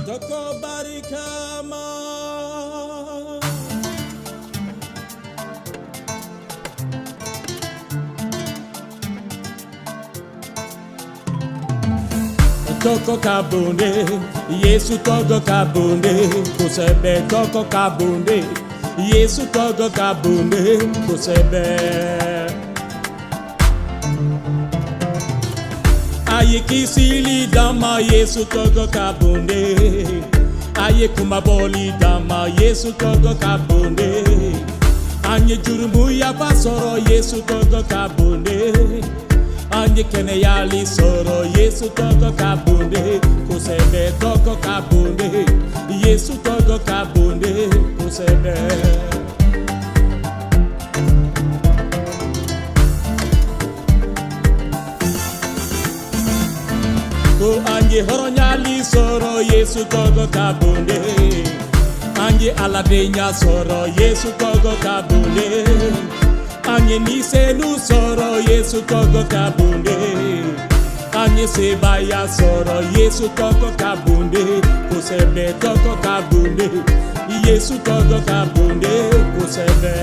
Tɔgɔ barikama. Tɔgɔ ka bon de, Yesu tɔgɔ ka bon de, kosɛbɛ. Tɔgɔ ka bon de, Yesu tɔgɔ ka bon de, kosɛbɛ. A ye kisili d'an ma, Yesu tɔgɔ ka bon de. A ye kunmabɔli d'an ma, Yesu tɔgɔ ka bon de. An ye jurumu yafa sɔrɔ, Yesu tɔgɔ ka bon de. An ye kɛnɛyali sɔrɔ, Yesu tɔgɔ ka bon de, kosɛbɛ. Tɔgɔ ka bon de, Yesu tɔgɔ ka bon de, kosɛbɛ. Ko an ye hɔrɔnyali sɔrɔ, Yesu tɔgɔ ka bon de. An ye aladenya sɔrɔ, Yesu tɔgɔ ka bon de. An ye nisenu sɔrɔ, Yesu tɔgɔ ka bon de. An ye sebaaya sɔrɔ, Yesu tɔgɔ ka bon de, kosɛbɛ. Tɔgɔ ka bon de, Yesu tɔgɔ ka bon de, kosɛbɛ.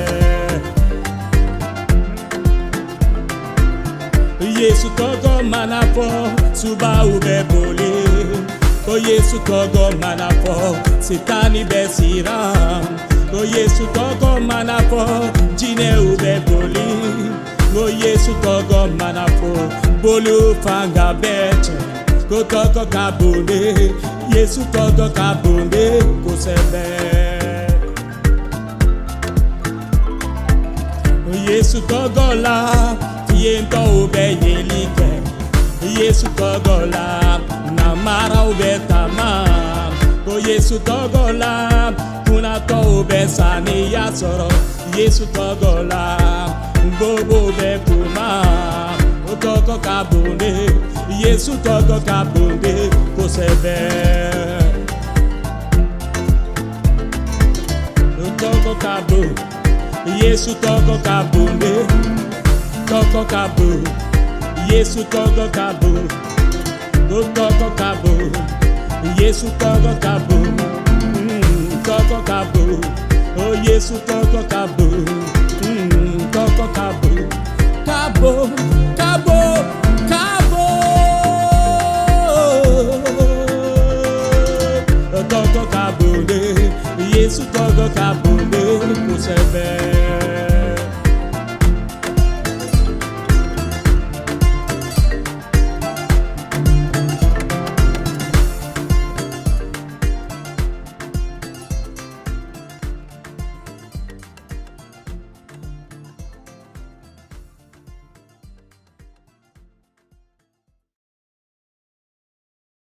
Yesu tɔgɔ mana fɔ, subaw bɛ boli. Ko Yesu tɔgɔ mana fɔ, Sitani bɛ siran. Ko Yesu tɔgɔ mana fɔ, jinɛw bɛ boli. Ko Yesu tɔgɔ mana fɔ, boliw fanga bɛ tiɲɛ. Ko tɔgɔ ka bon de, Yesu tɔgɔ ka bon de, kosɛbɛ. Yesu tɔgɔ la, fiyentɔw bɛ yeli kɛ. Yesu tɔgɔ la, namaraw bɛ taama. Ko Yesu tɔgɔ la, kunnatɔw bɛ saniya sɔrɔ. Yesu tɔgɔ la, bobow bɛ kuma. O tɔgɔ ka bon de, Yesu tɔgɔ ka bon de, kosɛbɛ. O tɔgɔ ka bon, Yesu tɔgɔ ka bon de. Tɔgɔ ka bon, Yesu tɔgɔ ka bon. O tɔgɔ ka bon, Yesu tɔgɔ ka bon. Tɔgɔ ka bon, o Yesu tɔgɔ ka bon. Tɔgɔ ka bon, ka bon, ka bon, ka bon. Tɔgɔ ka bon de, Yesu tɔgɔ ka bon de, kosɛbɛ.